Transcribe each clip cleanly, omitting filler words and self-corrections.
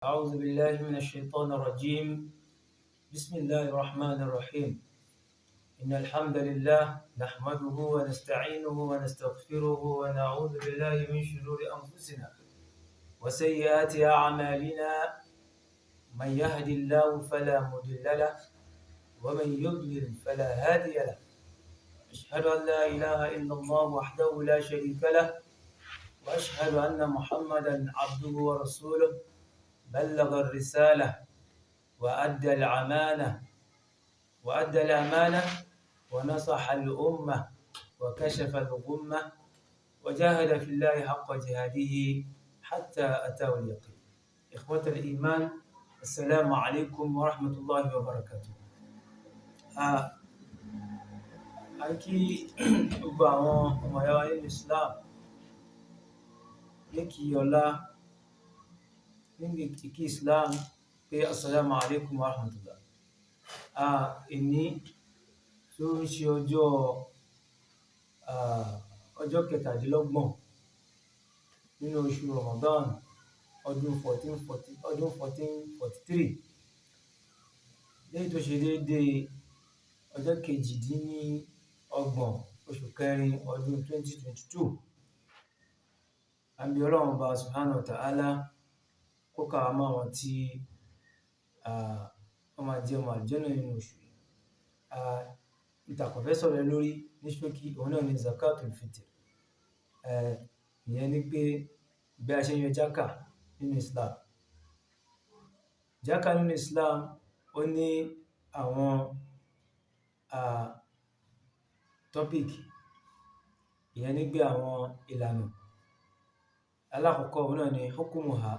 أعوذ بالله من الشيطان الرجيم. بسم الله الرحمن الرحيم. إن الحمد لله نحمده ونستعينه ونستغفره ونعوذ بالله من شرور أنفسنا وسيئات أعمالنا. من يهد الله فلا مضل له ومن يضلل فلا هادي له. أشهد أن لا إله إلا الله وحده لا شريك له، وأشهد أن محمدا عبده ورسوله، بلغ الرسالة وأدى الأمانة وأدى الأمانة ونصح الأمة وكشف الغمة وجاهد في الله حق جهاده حتى أتاه اليقين. إخوة الإيمان، السلام عليكم ورحمة الله وبركاته. A kí gbogbo àwọn ọmọ ìyá wa nínú Islam ní kí ọlá níbi ìkí Islam pé assalamu alaikum wa rahmatullah. Ìní tó ń ṣe ọjọ́ ọjọ́ 27 nínú oṣù Ramadan ọdún 1440, ọdún 1443, léyìí tó ṣe déédéé ọjọ́ 28 oṣù kẹrin ọdún 2022. A ń bi Ọlọ́run Ọba subhanahu wa ta'ala kó kà wá mọ́ àwọn tí wọ́n máa jẹ́ ọmọ àlùjánnà nínú oṣù yìí. N ta kàn fẹ́ sọ̀rọ̀ lórí ní ṣókí, òun náà ni zakatul fitr. Ìyẹn ni pé bí a ṣe ń yọ jákà nínú Islam. Jákà nínú Islam ó ní àwọn topic, ìyẹn ni pé àwọn ìlànà. Alákọ̀ọ́kọ́, òun náà ni hukumuha,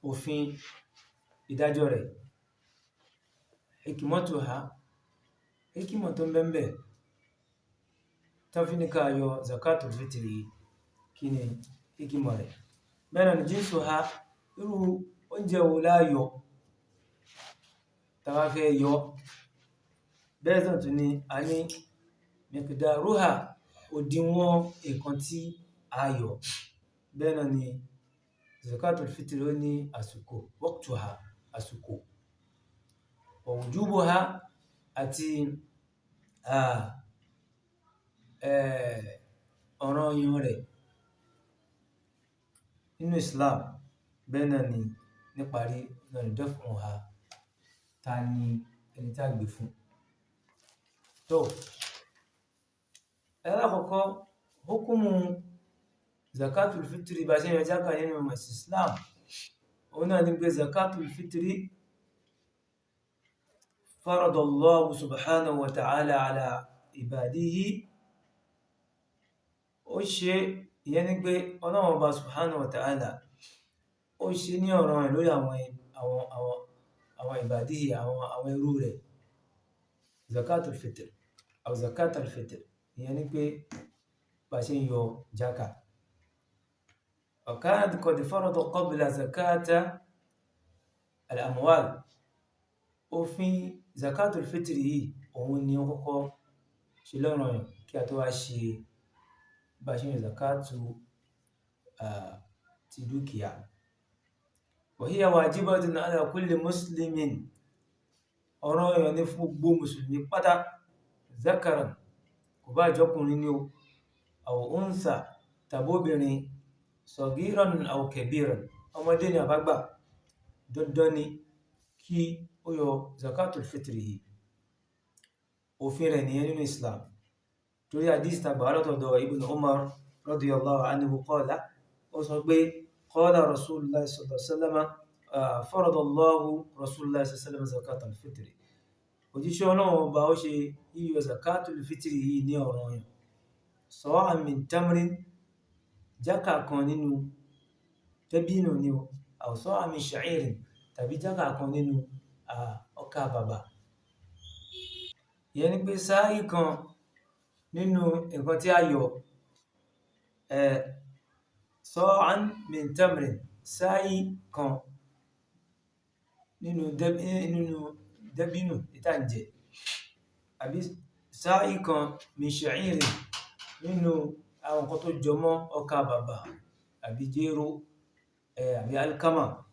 òfin ìdájọ́ rẹ̀, hikmatuha, hikima tó ń bẹ ńbẹ̀, tán fi ní ká yọ zakatul fitr yìí, kí ni hikima rẹ̀. Bẹ́ẹ̀ náà ni jinsuha, irú oúnjẹ wo lá yọ tá bá fẹ́ yọ. Bẹ́ẹ̀ náà tún ni a ní miqdaruha, òdiwọ̀n nǹkan tí a yọ. Bẹ́ẹ̀ náà ni zakatul fitr ó ní àsìkò, waqtuha, àsìkò, wa wujubuha, àti ọ̀ranyàn rẹ̀ nínú Islam. Bẹ́ẹ̀ náà ni níparí náà ni daf'uha, ta ni ẹni tí a gbé fún. Tó, alákọ̀ọ́kọ́, hukumu zakatul fitri, bá ṣe ń yọ jákà nínú ẹ̀sìn Islam, òun náà ni pé zakatul fitri faradallahu subhanahu wa ta'ala ala ibadihi. Ó ṣe, ìyẹn ni pé Ọlọ́run Ọba subhanahu wa ta'ala ó ṣe ní ọ̀ranyàn lórí àwọn ibadihi, àwọn ẹrú rẹ̀, zakatul fitr aw zakatul fitr, ìyẹn ni pé bá ṣe ń yọ jákà. Wa kanat qad farada qabla zakata al-amwal. Òfin zakatul fitr yìí, òun ni ó kọ́kọ́ ṣe lọ́ranyàn kí a tó wá ṣe bá ṣe ń yọ zakatu ti dúkìá. Wa hiya wajibatun ala kulli muslimin, ọ̀ranyàn ni fún gbogbo mùsùlùmí pátá, zakaran, kò bá jọ́kùnrin ni o, aw untha, tàbí obìnrin, sagiran aw kabiran, ọmọdé ni àbágbà, dandan ni kí ó yọ zakatul fitr yìí. Òfin rẹ̀ nìyẹn nínú Islam. Torí hadith tá gbà wá látọ̀dọ̀ Ibn Umar radiyallahu anhu qala, ó sọ pé qala Rasulullah sallallahu alaihi wasallam, faradallahu Rasulullah sallallahu alaihi wasallam zakatul fitr. Òjíṣẹ́ Ọlọ́run Ọba ó ṣe yíyọ zakatul fitr yìí ní ọ̀ranyàn. Sa'an min tamrin, jákà kan nínú dẹ́bínù ni o, aw sa'an min sha'irin, tàbí jákà kan nínú ọkà bàbà. Ìyẹn ni pé sáì kan nínú nǹkan tí a yọ, sa'an min tamrin, sáì kan nínú dẹ́bínù tí à ń jẹ, àbí sáì kan min sha'irin, nínú àwọn nǹkan tó jọmọ́ ọkà bàbà àbí jéró. Àbí alkama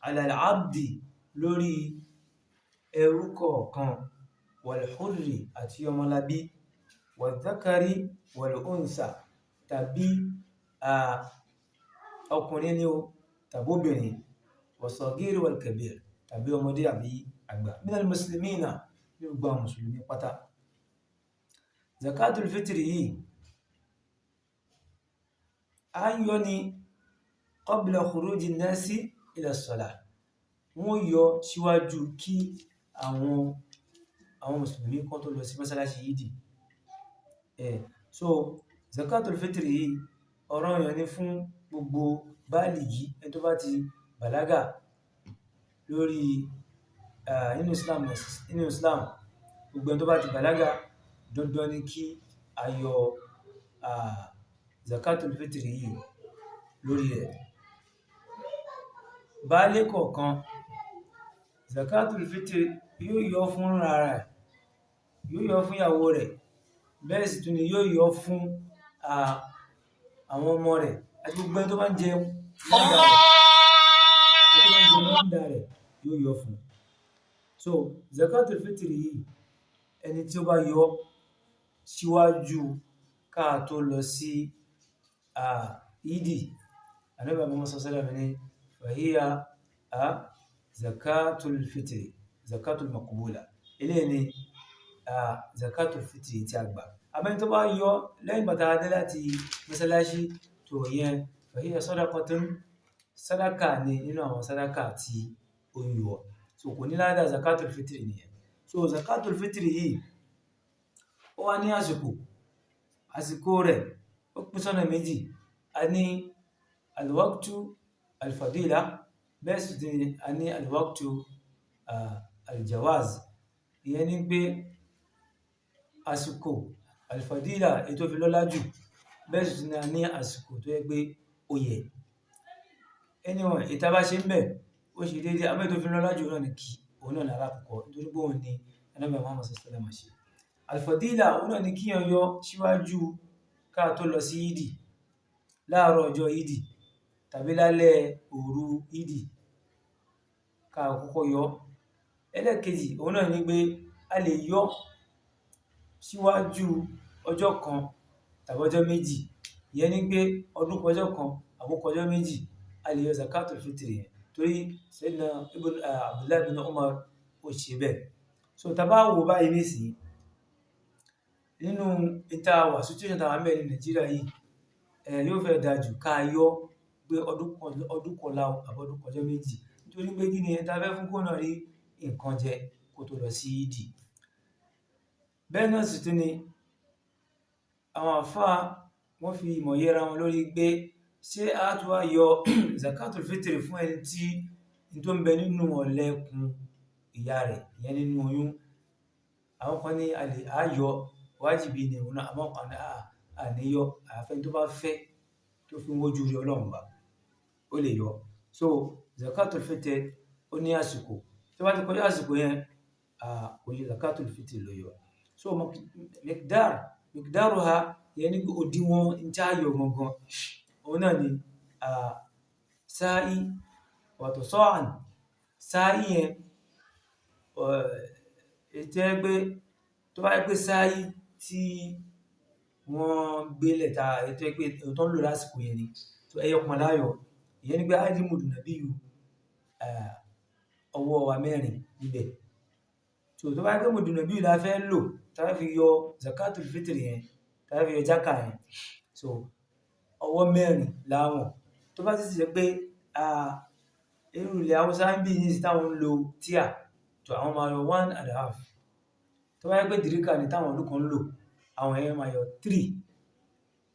ala al-abdi, lórí ẹrú kọ̀ọ̀kan, wal-hurri, àti ọmọlábí, wal-dhakari wal-unsa, tàbí ọkùnrin ni o tàbí obìnrin, was-saghiri wal-kabir, tàbí ọmọdé àbí àgbà, minal muslimina, ní gbogbo àwọn mùsùlùmí pátá. Zakatul fitri yìí a ń yọ ní qabla khuruji nasi ila salah, wọ́n yọ síwájú kí àwọn mùsùlùmí kan tó lọ sí mọ́sálásí yídì. So zakatul fitri yìí ọ̀ranyàn ni fún gbogbo bálìgì, ẹni tó bá ti bàlágà lórí nínú Islam, gbogbo ẹni tó bá ti bàlágà dandan ni kí a yọ zakatul fitri yìí lórí rẹ̀. Baálé kọ̀ọ̀kan zakatul fitri yóò yọ fún ara rẹ̀, yóò yọ fún ìyàwó rẹ̀, bẹ́ẹ̀ sì tún ni yóò yọ fún àwọn ọmọ rẹ̀ àti gbogbo ẹni tó bá ń jẹun lọ́dà rẹ̀ yóò yọ fún. So zakatul fitri yìí, ẹni tí ó bá yọ síwájú ká tó lọ sí ìdí, Ànábì Muhammad sallallahu alaihi wasallam ní fahiya zakatul fitri, zakatul maqbula, eléyìí ni zakatul fitri tí a gbà. Àmọ́ tó bá yọ lẹ́yìn bàtà adé láti mọ́sálásí tó yẹn, fahiya sadaqatun, sadaka ni nínú àwọn sadaka tí ó ń yọ. So kò ní ládà zakatul fitri nìyẹn. So zakatul fitri yìí ó wá ní àsìkò, àsìkò rẹ̀ ó pín sọ́nà méjì. A ní alwaqtu alfadila, bẹ́ẹ̀ sì ni a ní alwaqtu aljawaz. Ìyẹn ni pé àsìkò alfadila èyí tó fi lọ́lá jù, bẹ́ẹ̀ sì ni a ní àsìkò tó yẹ pé ó yẹ. Anyone ìta bá ṣe ń bẹ̀ ó ṣe déédéé, àmọ́ èyí tó fi lọ́lá jù náà ni kí òun náà ní alákọ̀ọ́kọ́, nítorí pé òun ni Ànábì Muhammad sallallahu alaihi wasallam ṣe. Alfadila òun náà ni kí èèyàn yọ síwájú ká tó lọ sí ìdí, láàárọ̀ ọjọ́ ìdí tàbí lálẹ́ òru ìdí ká kọ́kọ́ yọ. Ẹlẹ́ẹ̀kejì òun náà ni pé a lè yọ síwájú ọjọ́ kan tàbí ọjọ́ méjì. Ìyẹn ni pé ọdún kọjọ́ kan àbókọ ọjọ́ méjì a lè yọ zakatul fitri yẹn, torí Sayyidina Ibn Abdullah ibn Umar ó ṣe bẹ́ẹ̀. So tá bá wò báyìí nísìnyí nínú ìta wà, situation tá wà ńbẹ̀ ní Nàìjíríà yìí, yóò fẹ́ dáa jù ká yọ pé ọdún kọ̀la àbí ọdún kọjọ́ méjì, nítorí pé kí ni ẹni tá fẹ́ fún kó náà rí nǹkan jẹ kó tó lọ sí ìdí. Bẹ́ẹ̀ náà sì tún ni àwọn àfáà wọ́n fi ìmọ̀ yẹra wọn lórí pé ṣé a tún wá yọ zakatul fitri fún ẹni tí n tó ń bẹ nínú ọ̀lẹ́kùn ìyá rẹ̀, ìyẹn nínú oyún. Àwọn kan ní a lè á yọ, wájìbí ni òun náà, àwọn kan ní a ní yọ, àyàfi ẹni tó bá fẹ́ tó fi ń wojú rí Ọlọ́run bá ó lè yọ. So zakatul fitri ó ní àsìkò, tó bá ti kọjá àsìkò yẹn, kò yẹ zakatul fitri ló yọ. So miqdaruha, ìyẹn ní pé òdiwọ̀n n tí a yọ gangan, òun náà ni sáì wàtò sọ́ọ̀n sáì yẹn, ètò ẹ pé tó bá yẹ pé sáì tí wọ́n gbélẹ̀ ta, ètò ẹ pé tó ń lò lásìkò yẹn ni, so ẹyọ kan láyọ̀. Ìyẹn ni pé ájímùdù nàbí yù ọwọ́ wa mẹ́rin níbẹ̀. So tó bá yẹ pé mùdù nàbí yù la fẹ́ lò tá fẹ́ fi yọ zakatul fitri yẹn, tá fẹ́ fi yọ jákà yẹn, so ọwọ́ mẹ́rin láwọ̀n. Tó bá sì jẹ́ pé irú ilẹ̀ Haúsá ń bí ní sí táwọn ń lo tíà, tó àwọn máa yọ 1.5. Tó bá yẹ pé dìríkà ni táwọn ìlú kan ń lò, àwọn yẹn máa yọ 3,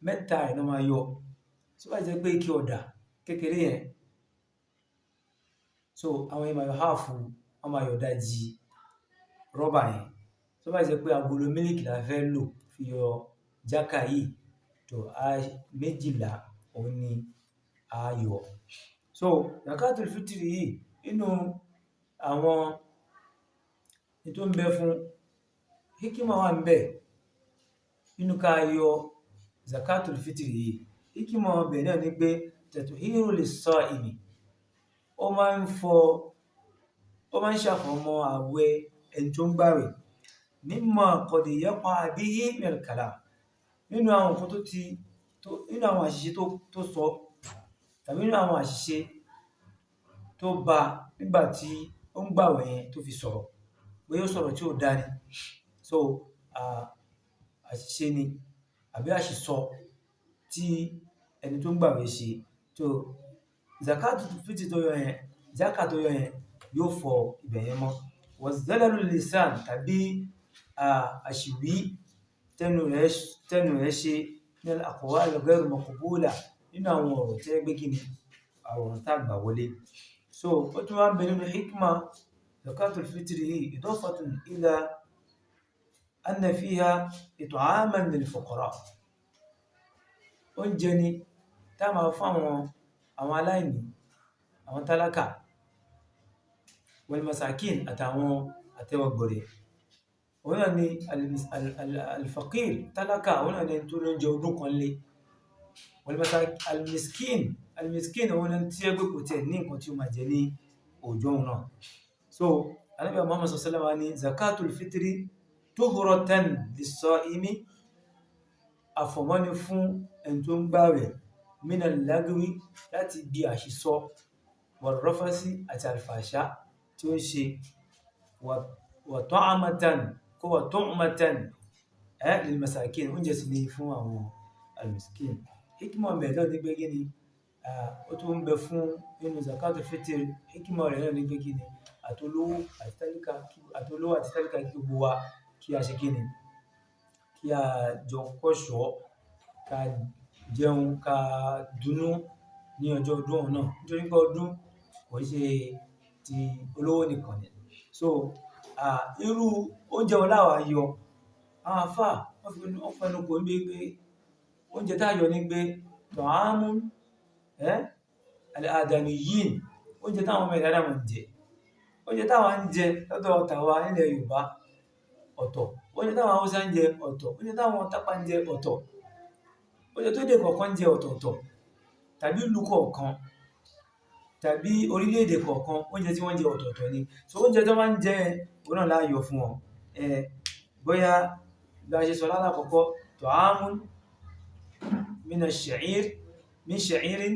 mẹ́ta ẹ̀ náà máa yọ. Tó bá jẹ́ pé ike ọ̀dà kékeré yẹn, so àwọn yẹn máa yọ half, wọ́n máa yọ ìdajì rọ́bà yẹn. Tó bá jẹ́ pé agolo mílìkì la fẹ́ lò fi yọ jákà yìí, tó a 12 òun ni a yọ. So zakatul fitri yìí nínú àwọn tó ń bẹ fún hikima wà ń bẹ nínú ká yọ zakatul fitri yìí. Hikima ọbẹ̀ náà ni pé Tathiru lis-sa'imi, ó máa ń fọ, ó máa ń ṣàfọ̀mọ́ àwẹ̀ ẹni tó ń gbààwẹ̀. Mimma qad yaqa bihi min al-kalam, nínú àwọn nǹkan tó ti, tó, nínú àwọn àṣìṣe tó sọ, tàbí nínú àwọn àṣìṣe tó bá nígbà tí ó ń gbààwẹ̀ yẹn tó fi sọ̀rọ̀, bóyá ó sọ̀rọ̀ tí ò dáa ni. So, àṣìṣe ni àbí àṣìsọ tí ẹni tó ń gbààwẹ̀ ṣe. So, zakatu fitri tó yọ yẹn, zaka tó yọ yẹn yóò fọ ibẹ̀ yẹn mọ́. Wa zalalu lisan, tàbí àṣìwí tẹnu rẹ̀ ṣe ní al-aqwal ghayr maqbula, nínú àwọn ọ̀rọ̀ tí ẹ gbé kíni, àwọn ọ̀rọ̀ tá gbà wọlé. So, ó tún wá ń bẹ nínú hikma zakatul fitri yìí, idafatun ila anna fiha it'aman lil fuqara. Oúnjẹ ni tá máa fún àwọn aláìní, àwọn tálákà, wal masakin àtàwọn àtẹwàgbọ̀rẹ̀. Òun náà ni al-faqir, tálákà, òun náà ni ẹni tó lóúnjẹ ọdún kan lé. Wal al-miskin, al-miskin òun náà tí ẹgbẹ́ kò tiẹ̀ ní nǹkan tí ó máa jẹ ní ọjọ́ òun náà. So, Ànábì Muhammad sallallahu alaihi wasallam ní zakatul fitri tuhratan lis-sa'imi, àfọ̀mọ́ni fún ẹni tó ń gbààwẹ̀, minal lagwi, láti bí àṣìsọ, war-rafasi àti àlfàṣà tí ó ń ṣe, wa ta'amatan, kó wa tu'matan lil masakin, oúnjẹ sì ni fún àwọn al-miskin. Hikma bẹ̀ náà ní pé kí ni, ó tún ń bẹ fún nínú zakatul fitri, hikma rẹ̀ náà ní pé kí ni, àtolówó àti tálíkà, àtolówó àti tálíkà kí gbogbo wa kí a ṣe kí ni, kí a jọ kọ́ṣọ́, ká jẹun, ká dùnnú ní ọjọ́ ọdún ọ̀hún náà. Nítorí pé ọdún kò ṣe ti olówó nìkan ni. So, irú oúnjẹ wo láwà yọ? Àwọn àlfáà wọ́n fẹnu kò ní pé oúnjẹ tá yọ ní pé ta'amun, al-adamiyyin, oúnjẹ táwọn ọmọ ẹ̀dá Ádámọ̀ ń jẹ. Oúnjẹ táwa ń jẹ lọ́dọ̀ tàwa nílẹ̀ Yorùbá ọ̀tọ̀, oúnjẹ táwọn Haúsá ń jẹ ọ̀tọ̀, oúnjẹ táwọn Tápà ń jẹ ọ̀tọ̀, oúnjẹ tó dé kọ̀ọ̀kan ń jẹ ọ̀tọ̀ọ̀tọ̀, tàbí ìlú kọ̀ọ̀kan, tàbí orílẹ̀-èdè kọ̀ọ̀kan, oúnjẹ tí wọ́n ń jẹ ọ̀tọ̀ọ̀tọ̀ ni. So oúnjẹ tí wọ́n máa ń jẹ òun náà la yọ fún wọn. Bóyá bí a ṣe sọ lálákọ̀ọ́kọ́, ta'amun mina sha'ir, min sha'irin,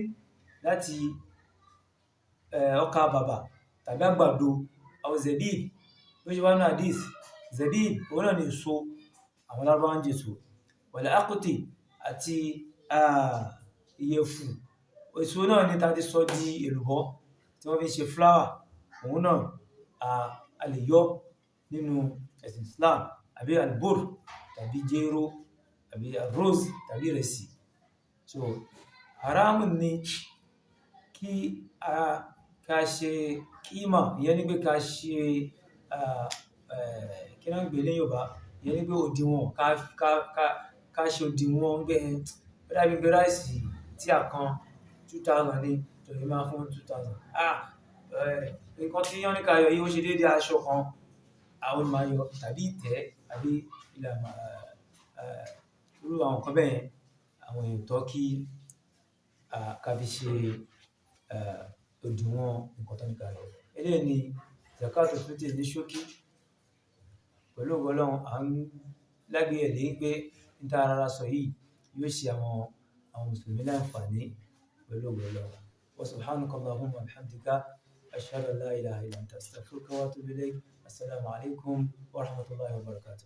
láti ọkà bàbà tàbí àgbàdo, aw zabib, bó ṣe wá nínú hadith, zabib òun náà ni èso, àwọn Lárúbáwá ń jẹ èso. Wal aqti àti ìyẹ̀fun, èso náà ni ta ti sọ di èlùbọ́ tí wọ́n fi ń ṣe flour, òun náà a lè yọ nínú ẹ̀sìn Islam, àbí albur tàbí jéró àbí rose tàbí ìrẹsì. So, haramun ni kí a ká ṣe kíma, ìyẹn ni pé ká ṣe kí ni wọ́n ń pè ní Yorùbá? Ìyẹn ni pé òdiwọ̀n, ká ṣe òdiwọ̀n pé ó dàbí pé ráìsì tí a kan 2000 ni, tòní máa fún 2000. Nǹkan tí wọ́n ní ká yọ yìí ó ṣe déédéé aṣọ kan, àwọn máa yọ tàbí ìtẹ́ àbí ìlànà, irú àwọn nǹkan bẹ́ẹ̀ yẹn, àwọn èèyàn tọ́ kí ká fi ṣe òdiwọ̀n nǹkan tó ní ká yọ. Eléyìí ni zakatul fitri ní ṣókí. Pẹ̀lú ògo Ọlọ́run, à ń lágbèyẹ̀lé pé ní tá rárá sọ yìí yóò ṣe àwọn Mùsùlùmí láǹfààní pẹ̀lú ògo Ọlọ́run. Wa subhanaka Allahumma wa bihamdika, ashhadu an la ilaha illa anta, astaghfiruka wa atubu ilayk. Assalamu alaikum wa rahmatullahi wa barakatuh.